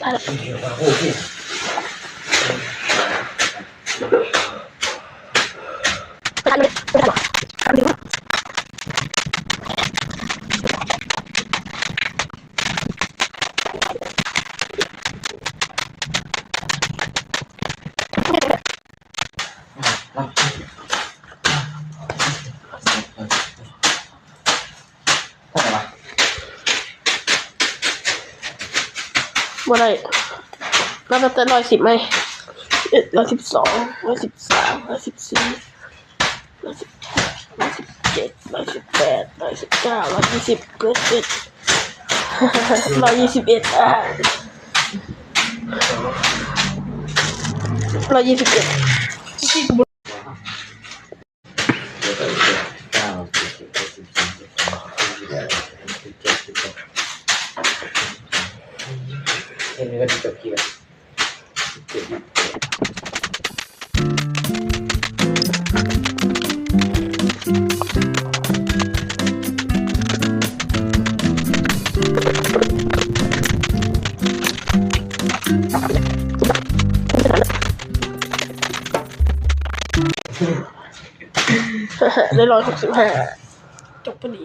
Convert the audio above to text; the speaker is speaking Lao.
າຍແລ້ວ. ບໍ່ໄດ້ ນັບຕັ້ງແຕ່ຮ້ອຍສິບໃໝ່ ສິບເອັດ ຮ້ອຍສິບສອງ ຮ້ອຍສິບສາມ ຮ້ອຍສິບສີ່ ຮ້ອຍສິບຫ້າ ຮ້ອຍສິບເຈັດ ຮ້ອຍສິບແປດ ຮ້ອຍສິບເກົ້າ ຮ້ອຍຊາວ ຮ້ອຍຊາວເອັດ ຮ້ອຍຊາວເອັດ ອາ ຮ້ອຍຊາວເອັດ. ໄດ້ຮ້ອຍຫົກສິບຫ້າ ຈົບພໍດີ.